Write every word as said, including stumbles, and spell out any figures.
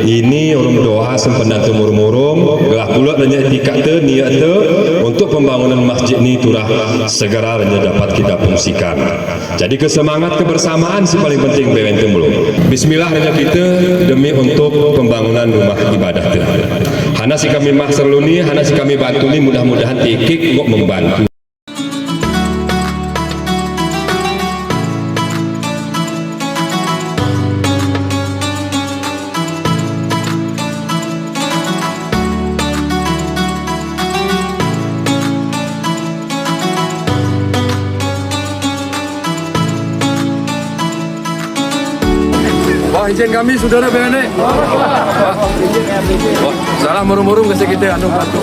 Ini urum doa sempendan te murum-urum, gelah pula renyah itikad te, niat te, untuk pembangunan masjid ini turah segera renyah dapat kita fungsikan. Jadi ke semangat kebersamaan si paling penting beren te mulu. Bismillah renyah kita demi untuk pembangunan rumah ibadah te. Hana si kami mahsar luni, hana si kami bantu ni, mudah-mudahan tikik ngok membantu. Wah, izin kami, sudara bene. Wah, salam murum-urum ke sekite anu bantu.